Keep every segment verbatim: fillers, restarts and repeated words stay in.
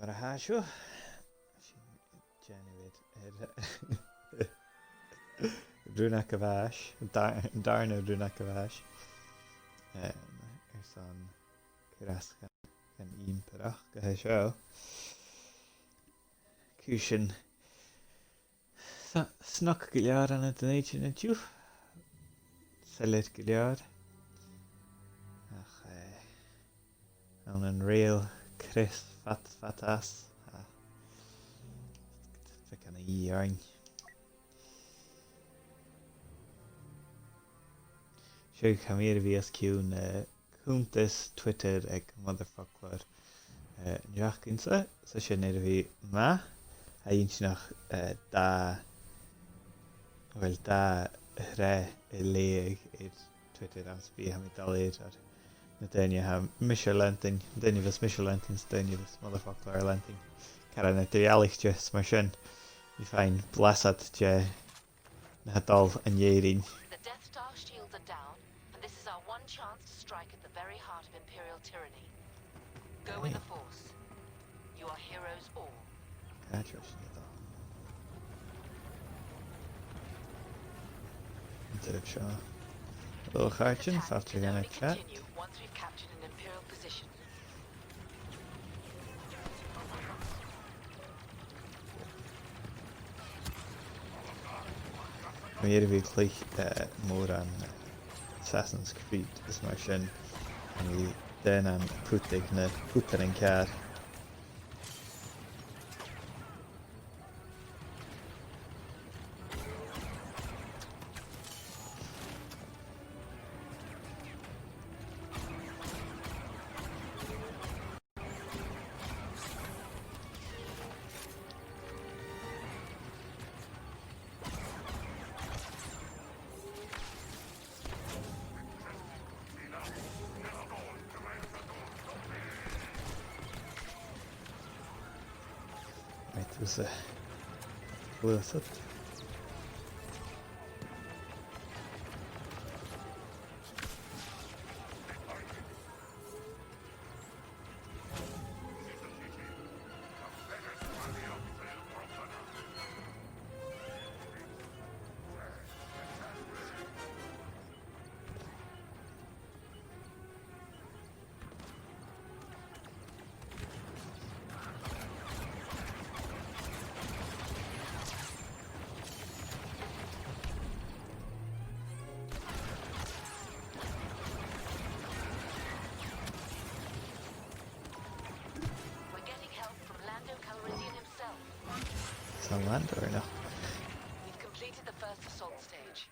mar a tha seo. Sin dèanamh air, air Rùnag a' Bhàis, an dà-, an dàrna Rùnag a' Bhàis. Em, airson cur às dhan, dhan Ìmpireachd a tha seo. Cùisean Sa-, snog gu leòr ann an Dùn Èideann an-diugh. Soilleir gu leòr. Ach, eh, ann an reul cruas fad, fad às. Ah. Beagan a dhìth oirnn. Seo, tha mi air a bhith os cionn, eh, cunntas Twitter aig Motherfoclóir, eh, an t-seachdain sa, so sin air a bhith math. Tha e inntinneach, eh, dà, uill, dà shreath a leughadh air Twitter anns a' bhith, tha mi a' dol air, air na daoine a tha mise a' leantainn, daoine a bhios mise a' leantainn, 's daoine a bhios Motherfoclóir a' leantainn. Caran eadar-dhealaichte, 's mar sin, bidh mi a' faighinn blasad de na tha dol an Èirinn. The Death Star shields are down, and this is our one chance to strike at the very heart of Imperial tyranny. Go with the Force. You are heroes all. Càit a bheil sinn a' dol? An taobh seo. Hello, a chàirdean, fàilte dhan a' chat. Attack can only continue once we've captured an Imperial position. Tha mi air a bhith a' cluich, eh, mòran, eh, Assassin's Creed is mar sin, tha mi a' dèanamh putain air na putain an ceàrr. Right, there's a close up. We're getting help from Lando Calrissian himself. 'S e Lando, or no? We've completed the first assault stage.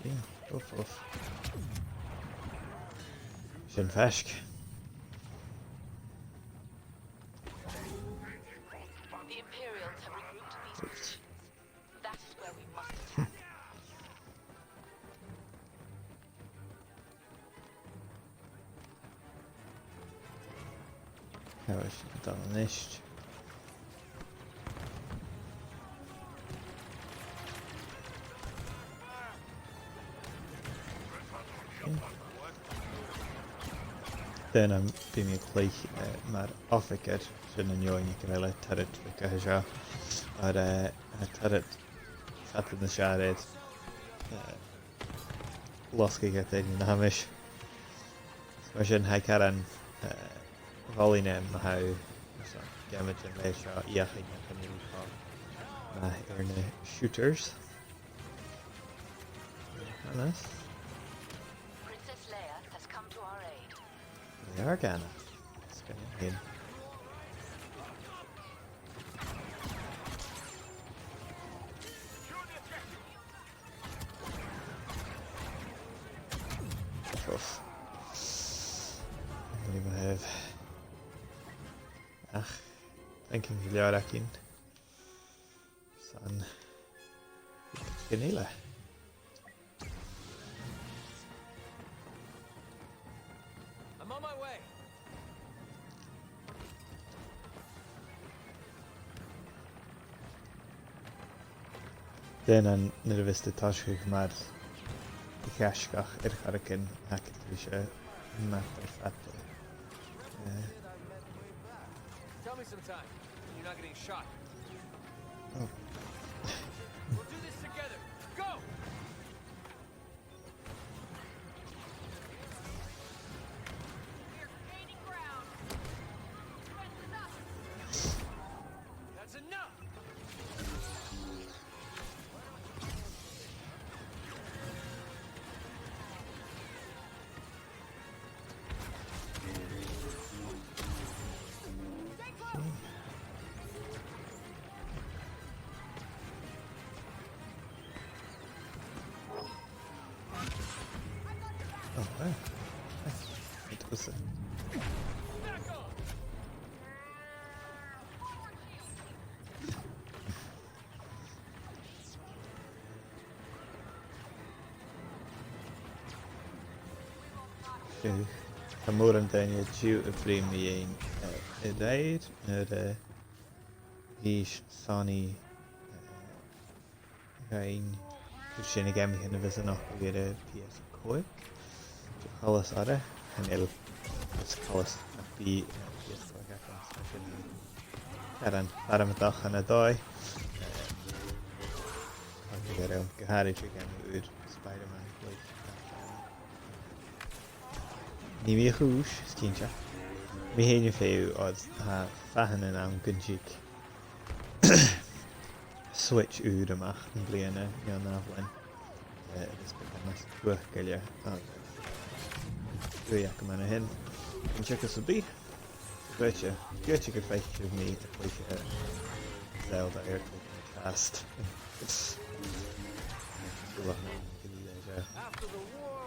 Sin, uff, uff. Sin faisg. The Imperials have regrouped in these positions. That is where we must attack. Tha sinn a' dol a-nis. Dè, nam bithinn a' cluich, eh, mar oifigear, sin an fheadhainn aig a bheil an turret bheag seo. Oir, eh, an turret fada nas fheàrr air, eh, losgadh air daoine na th' agamsa. Mar sin, tha e caran, eh, mholainn, eh, ma tha thu, so, geamaidean leis seo fheuchainn, ach chan eil thu cho math air na shooters. Nice. Princess Leia has come to our aid. They are gonna. It's gonna win. Oof. Leave him have. Ach, thank you gu leòr, Akin. San. Chan eil e. I'm on my way. Dè an, nuair a bhios tu a' tòiseachadh mar a' cheasgach air choreigin, tha e gu bhith, eh, Map air fad. Eh. Tell me sometime. You're not getting shot. Oh. We'll do this together. Go! We're gaining ground. That's enough. Oh, wow. Nice. It was a Tha mòran daoine an-diugh a' bruidhinn mu dheidhinn, eh, a-raoir, nuair a bhios Sony, eh, rinn, cuir sin a' gheama a bhios a' nochdadh air a' P S còig. Deagh choltas orra, chan eil fhios coltas nach bi, eh, P S còig agam, so sin caran, caran a' dol chun an dòigh. Eh, ach gu h-àraidh, gu h-àraidh tro gheama ùr Spider-Man, like, nì mi a' chùis, is cinnteach. Mi fhèin a' feitheamh, oir tha fathannan ann gun tig Switch ùr a-mach am-bliadhna, no an ath-bhliadhna. Eh, agus bidh e nas cumhachdaile, agus bidh e gu math na tha sin. An teagamh sam bith. Goitse, goitse gu faic sibh mi a' cluich, eh, Zelda Earthbound Fast. After the war,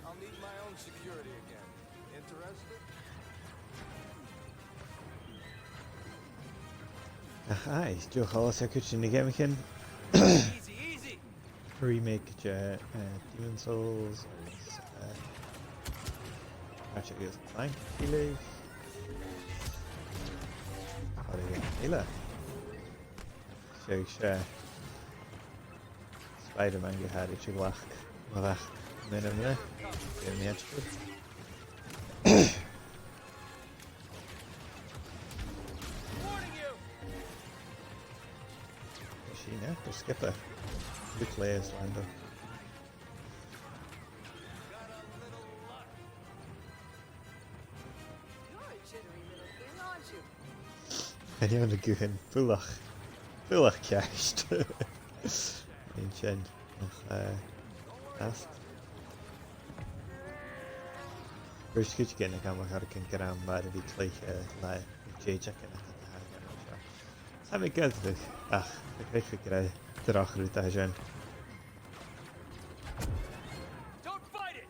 I'll need my own security again. Interested? Ach aye, deagh choltas air cuid de na geamaichean. Easy, easy. Remake de, eh, Demon's Souls agus, eh, Ratchet agus Clank, uill. Càit a bheil eile? Seadh, seadh. Spider-Man gu h-àraidh, 's e ghlac mo mhac mun a' mhionaid. Dè an t-eachdraidh? Sin e, gu sgioba. Good play, Islander. You're a jittery little thing, aren't you? Chan eil mi a' gabhail buileach, buileach ceist. An sin, ach, eh, fast. Bhris cuid de na geamaichean gun gràin mar a bhith a' cluich, eh, le dèideagan a tha a' dol an seo. Tha mi ag iarraidh, ach, tha mi ag iarraidh droch rud a tha sin. Don't fight it!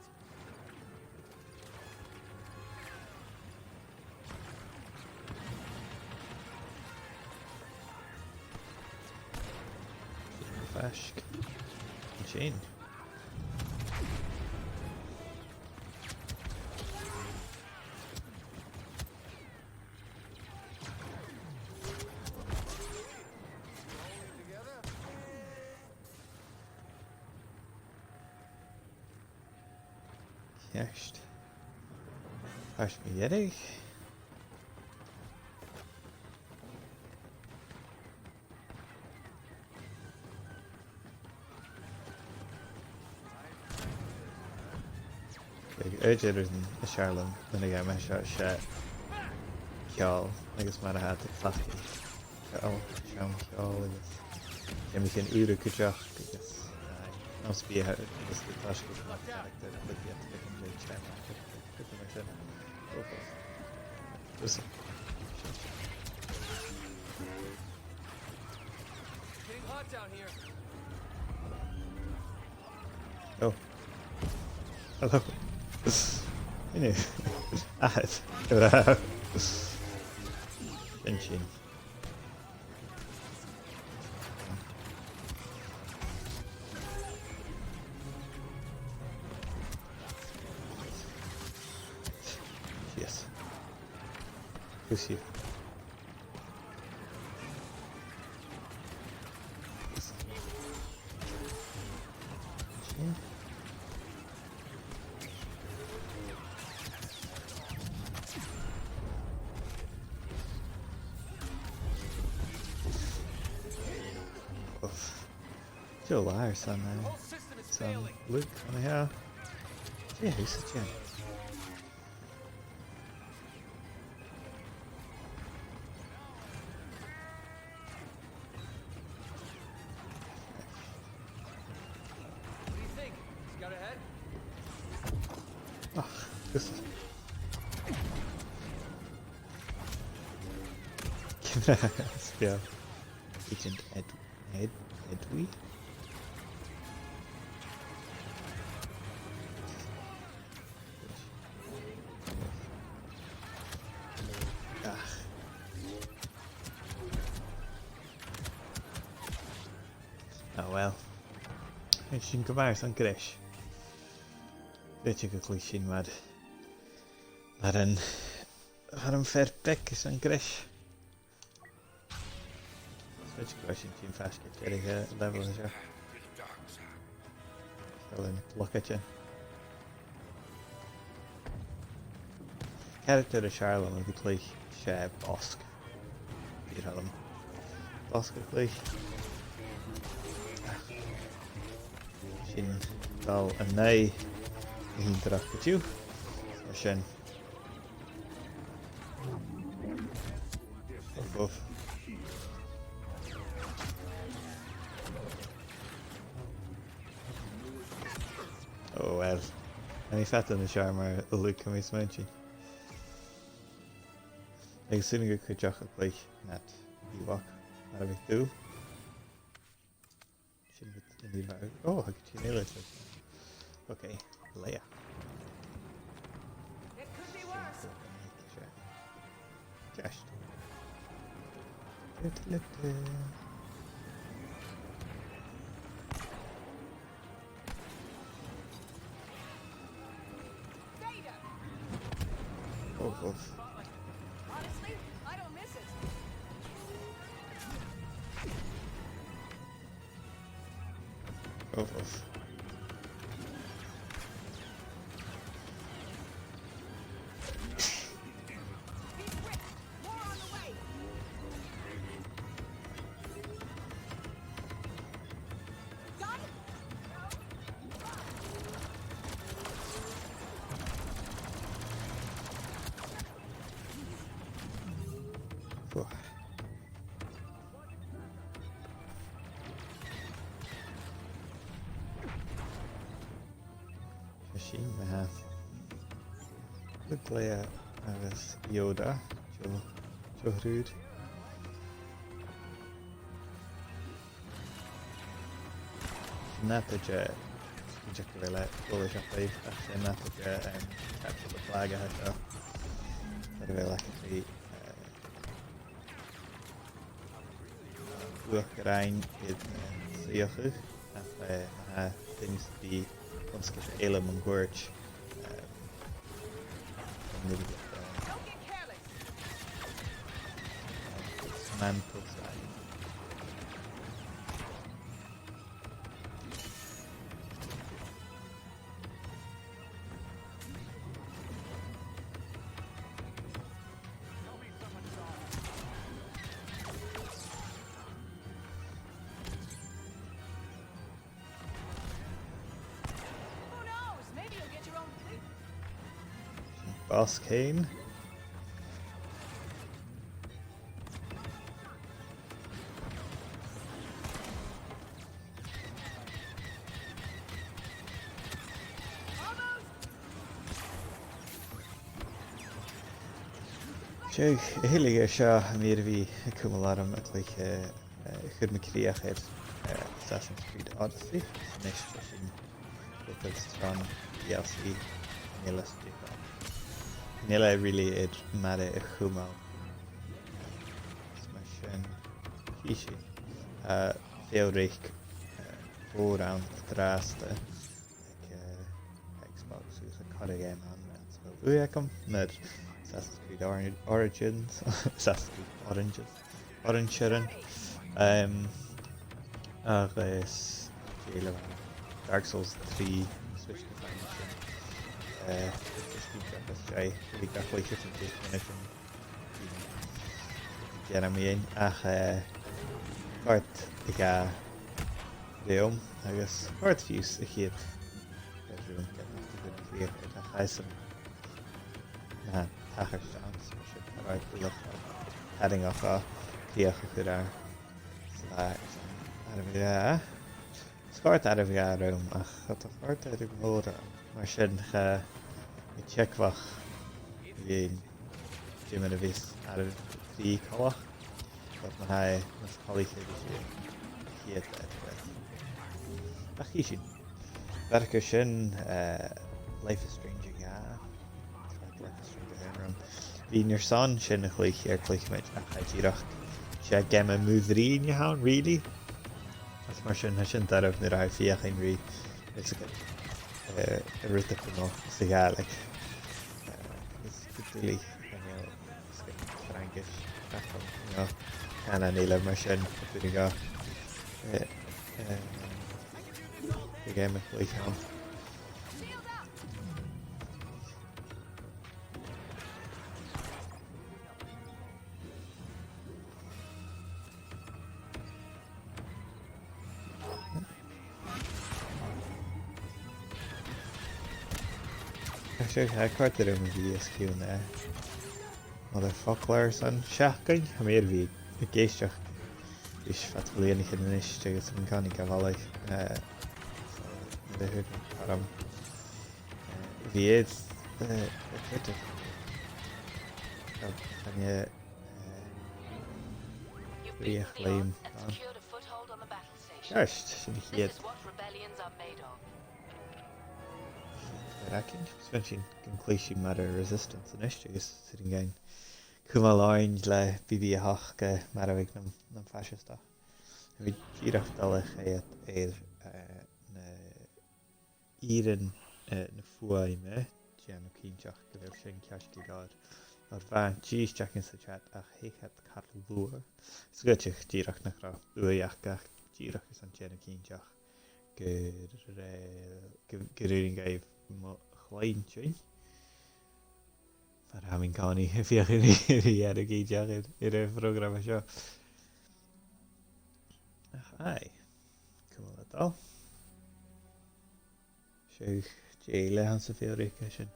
Faisg. Sin. Ceist. Pàirt mu dheireadh. Aig aon rud as fheàrr leam na geamaichean seo, 's e ceòl, agus mar a tha iad a' cleachdadh ceòl, seann cheòl agus geamaichean ùra cuideachd, agus, aye, anns a' bhiadh agus gu toiseach mar character, like, iad a' cluich an seann, mar sin. Listen. Getting hot down here. Oh. Hello. Hello. Ah, it's... Benching. Yes. Who's here? Still alive, son, eh? Son Luke, on here. Yeah, he's a champ. What do you think? He's got a head? Ah, this is... Spell. Agent Ed-, Ed-, Edwin? Ah. Oh well. Tha sin gu math, 's ann greis. Bidh e gu cluich sin mar, mar an, mar am fear beag 's ann greis. Bidh e gu sin sin faisg air deireadh a' level seo. Still in luck at you. Character as fheàrr leam a bhith a' cluich, 's e Bossk. Fìor thoil leam Bossk a chluich. Sin dol an aghaidh a' chiad dreach co-dhiù. Mar sin. Uf, uf. Oh well. Chan eil fada nas fheàrr mar a Luke, tha mi a' smaointinn. Agus sin gu cuideachd a' cluich nad Ewok mar a bhiodh tu. Sin rud a nì bha. Oh, tha cuideigin eile. Okay, Leia. It could be worse. Ceist. Vader! Oh, oh. Honestly, I don't miss it. Oh, oh. Sin, aha. Leia agus Yoda. Deagh, deagh rud. Sin an àite, eh, gu bheil e follaiseach dhuibh, ach sin an àite, eh, em, capsule flag a tha seo. Far a bheil e gu bhith, eh, uachdarain air na suidheachaidh, ach, eh, ma tha duine sam bith bun-sgioba eile mun cuairt, eh, an uair, eh, man post. Who knows? Maybe you'll get your own fleet. Boss Kane. Seadh, a thuilleadh air seo, tha mi air a bhith a' cumail orm a' cluich, eh, eh, chuir mi crìoch air, eh, Assassin's Creed Odyssey, a-nis tha sin focused on D L C, chan eil e spìoch ann. Chan eil e really air m' aire a chumail. Is mar sin, chì sinn. Eh, feumaidh, eh, mòran an-dràsta aig, eh, Xbox agus a' cur a' gheama ann, eh, so, ùidh agam mar Assassin's Creed Or-, Origins, Assassin's Creed Oranges, Orange Sheeran, em, agus, eh, Dark Souls three, Switch Definition, eh, is Deus Ex Machina, bidh gach uair sin Deus Ex Machina. Dèanamaid, ach, eh, Part a dhà, leam, agus chòrd fiù 's a' chiad rùm, ged nach do dh'fheuch mi a' chrìoch, ach chaidh sin na tachairt anns mar sin, a' ràdh buileach tarraingeach a' chrìoch a chur air. So, eh, àireamh a dhà. Is chòrd àireamh a dhà rium, ach cha do chòrd àireamh a dhà rium. Mar sin, chaidh mi a' teagasg a dh'aon diomar a bhios àireamh a trì coltach. But ma tha e nas coltaiche ris a' chiad àireamh. Ach chì sinn. Bharrachd air sin, eh, Life is Strange a dhà. Life is Strange a dhà rium. Bhithinn airson sin a chluich air Cluicheamaid, ach dìreach, 's e geama mu bhruidhinn a th' ann, really. Is mar sin, tha sin doirbh nuair a tha thu a' feuchainn ri, is a, eh, a rud a chumail sa Ghàidhlig. Eh, is gu duilich, chan eil, is gu Fraingis, ach, you know, cànan eile mar sin, a' fuireach, eh, eh, a' geama a chluich ann. Tha seo, tha e a' còrdadh rium a bhith os cionn, eh, motherfucker airson seachdain. Tha mi air a bhith ag èisteachd ris fad bhliadhnaichean a-nis agus tha mi an-còmhnaidh ga mholadh, eh, so, nuair a thug mi cothrom, eh, bhith air, eh, a' creidsinn, eh, chan e, eh, rìoghachd leam ann. Ceart, sin a' chiad. Ar aicinn, is bha sinn gun cluich sinn mar a' Resistance a-nis, agus 's urrainn dhuinn cumail oirnn le B B a h ochd, eh, marbhadh nam, nam faisistich. Tha mi dìreach a' dol a choimhead air, eh, na ìrean, eh, na fuaime, dèanamh cinnteach gu bheil sin ceart gu leòr. Oir bha dithis againn sa chat ach thig iad car luath. Is dh'fhaodte dìreach nach robh ùidh aca ach dìreach airson dèanamh cinnteach gur, eh, gu, gur urrainn dhaibh mo chluinntinn. Mar a tha mi an-còmhnaidh a' feuchainn ri, ri dhèanamh cinnteach air, air a' phrògram seo. Ach aye, cumail a' dol. Seo dè eile a th' anns a' fhear-oidhche sin.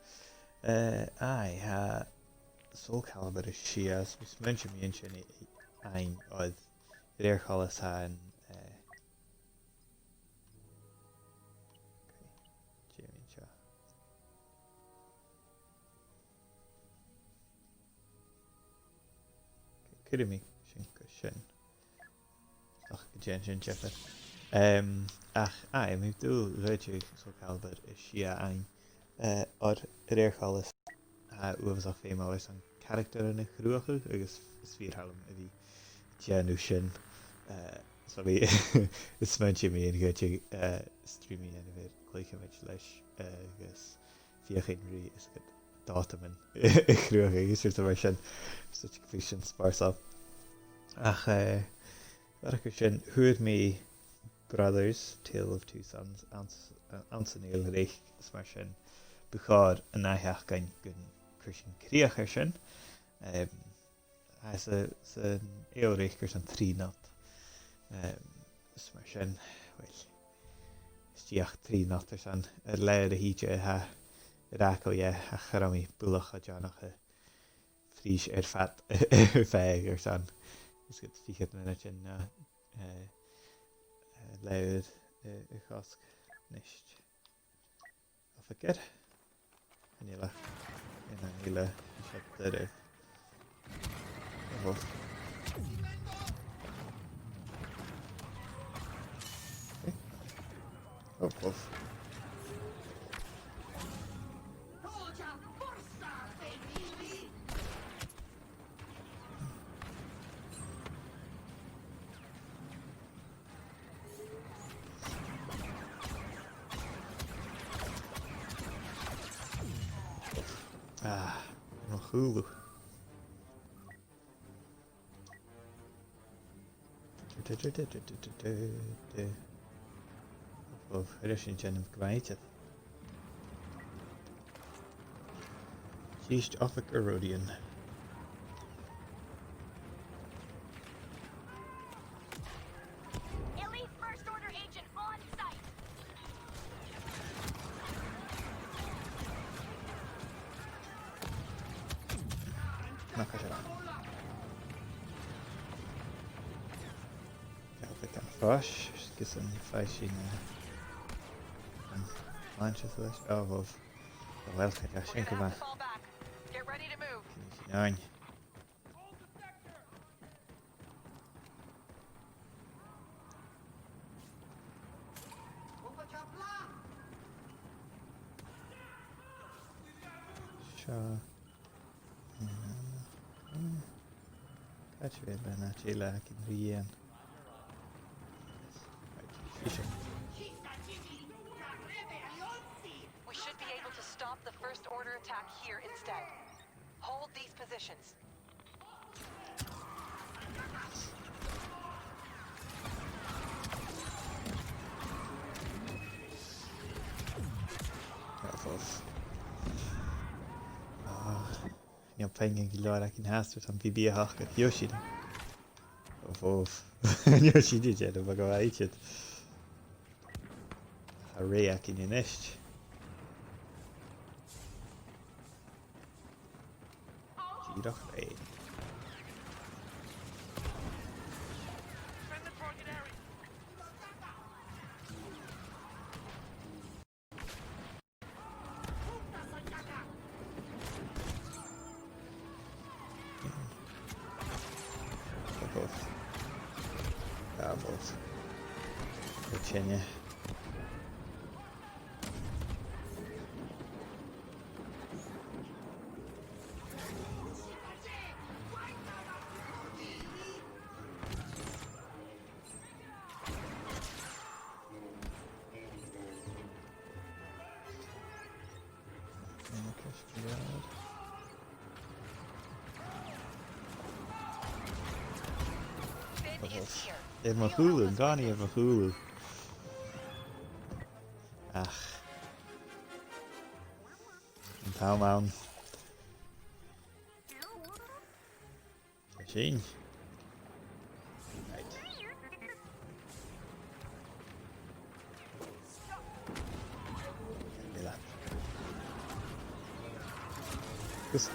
Eh, aye, tha Soul Calibur a sia, is smaointinn mi an sin fhèin, oir a rèir choltais tha an, eh, ok, dè mu dheidhinn seo? Ok, cuiridh mi sin gu sin. Ach gu dè an sin diofar. Em, ach, aye, tha mi an dùil gun tèid Soul Calibur a sia fhèin. Eh, oir a rèir choltais, tha e uabhasach feumail airson caractaran a chruthachadh agus is fìor thoil leam a bhith a' dèanamh sin. Eh, so bha, is smaointinn mi an-diugh, eh, stream a dhèanamh air Cluicheamaid leis, eh, agus feuchainn ri is gu dòtaman a chruthachadh agus rudan mar sin. So, bhiodh sin spòrsail. Ach, eh, a bharrachd air sin, fhuair mi Brothers: Tale of Two Sons anns, eh, anns an fheòil-reic, is mar sin, bu chòir an ath-sheachdain gun cuir sinn crìoch air sin. Em, tha e sa, san fheòil-reic airson trì not. Em, is mar sin, uill, is dìreach trì not airson an leth-uair a thìde a tha air fhàgail dheth, ach cha robh mi buileach cho deònach a' phrìs air fad a phàigheadh airson is gu fichead mionaidean no, eh, eh, leth-uair, eh, a chosg a-nis. Oifigear. Chan eil e. Chan eil e. Seo doirbh. Oh, oh. Ah, mo chùlaibh. Oh, oh, a bheil sin a' dèanamh gu math idir? Jeez, Oifig Rodion. Elite First Order agent on Ach, chan eil. Gabhaidh e a' fois, gus am faigh sinn, eh, an planche leis. Oh, well. Oh, well, tha sin gu math. Get ready to move. Sin e. Seo. Càit a bheil an t-àite eile a th' againn ri dhèanamh? Right, seo. We should be able to stop the First Order attack here instead. Hold these positions. Off, off. Ah, chan eil puing gu leòr againn fhathast, tha am B B a' tachairt. Dh'fheuch sinn. Off, off. Dh'fheuch sinn, dè, dè, no, bha gu bhith iad. Tha rè againn a-nis. Dìreach rè. Above. Above. Continue. Air mo chùlaibh, an-còmhnaidh air mo chùlaibh. Ach. An t-àm ann. Sin. Right. Bile. Gus.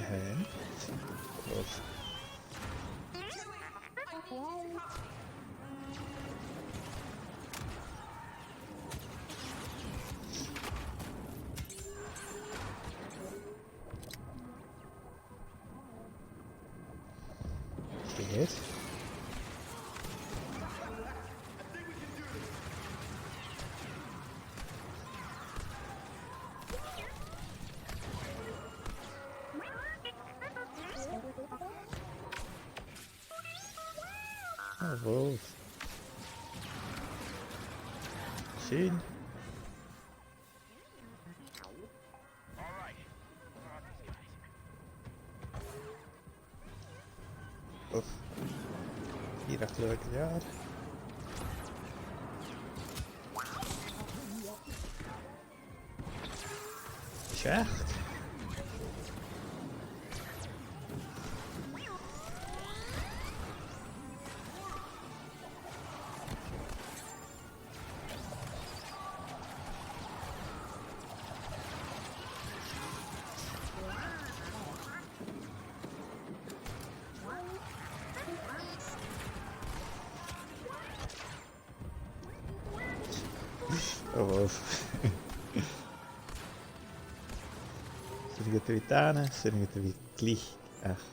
Hen. Gus. Good. Oh, wow. Sin. Uff. Dìreach luath gu leòr. Seachd. Oh, wow. 'S urrainn dhut a bhith dàna, 's urrainn dhut a bhith glic, ach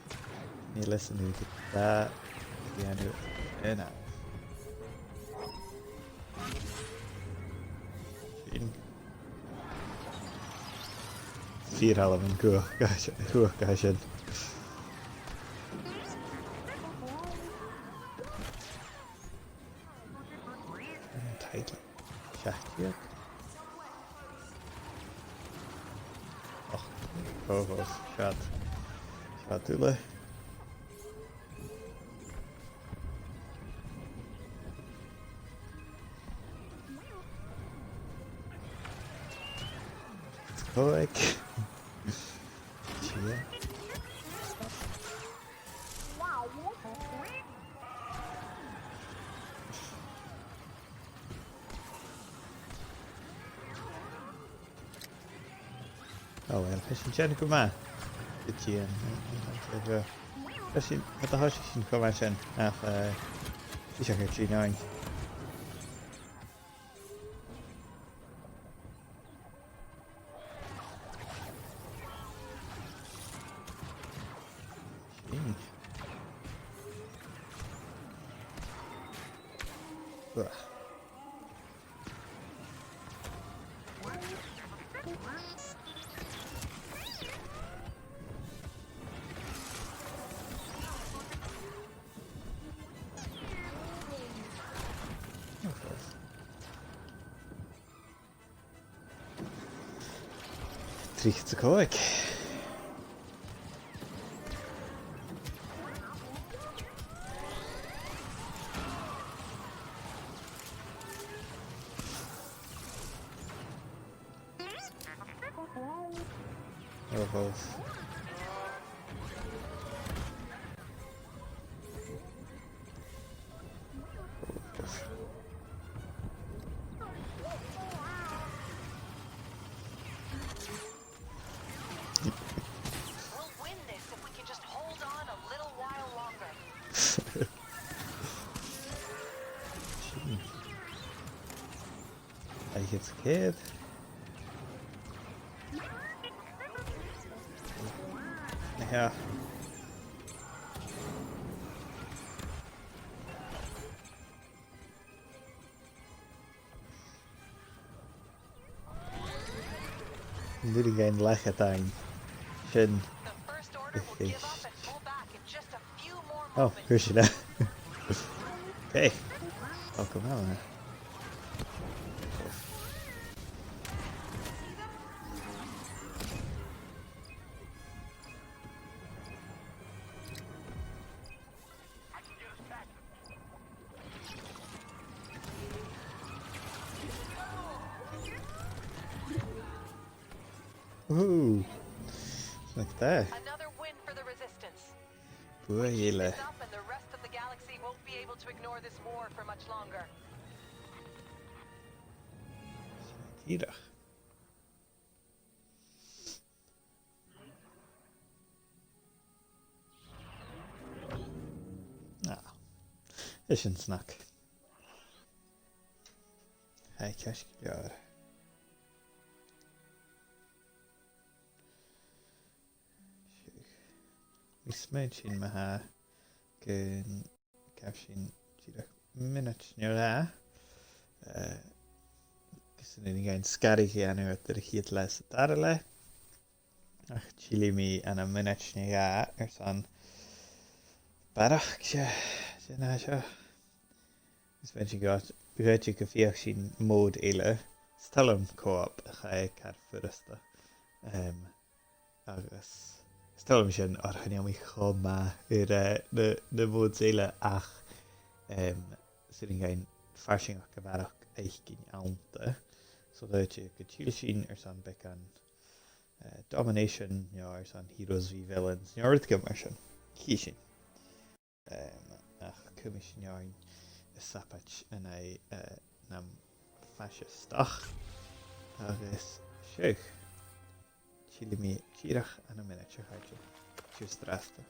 chan eil fhios agam an urrainn dhut dà dhèanamh an-àird. Sin. Fìor thoil leam an cuach, cuach sin. An taigh. Seacht ceud. Och, oh, oh, seat. Seat uile. Còig. Sia. Oh well, tha sinn sin gu math. Gu dìreach. Tha sinn, tha, tha sinn cho math sin. Ach, eh, bidh sinn a' tighinn ann. Sin. Ugh. Trithead 's a còig. Oh, oh. We'll win this if we can just hold on a little while longer. Aye, it's good. Yeah. An urrainn dhuinn leathad ann? Sin. The First Order will give up and pull back in just a few more moments. Oh, chuir sinn e. Hey. Oh, come on. Ooh. Like that. Another win for the Resistance. Buaidh eile. This up and the rest of the galaxy won't be able to ignore this war for much longer. Dìreach. Ah, is sin snog. Tha e ceart gu leòr. Is mi a' smaoineachadh ma-thà gun gabh sinn dìreach mionaid no dhà, eh, gus an urrainn dhuinn sgaradh a dhèanamh eadar a' chiad leath 's an dara leath. Ach tillidh mi ann am mionaid no dhà airson barrachd de, de na seo. Is bheinn sinn gu, gu, gu feuch sinn mòd eile. 'S toil leam co-op, tha e car furasta. Em, agus 's toil leam sin, oir chan eil mi cho math air, eh, na, na modes eile ach, em, 's urrainn dhuinn farsaingeachd a bharrachd fhaicinn annta. So dh'fhaodte gun till sinn airson beagan, eh, domination, no airson heroes v villains, no rudeigin mar sin. Chì sinn. Em, ach cumaidh sinn oirnn a' sabaid an aghaidh, eh, nam faisisteach. Agus seo. Tillidh mi dìreach ann am mionaid, a chàirdean. Tìoraidh an-dràsta.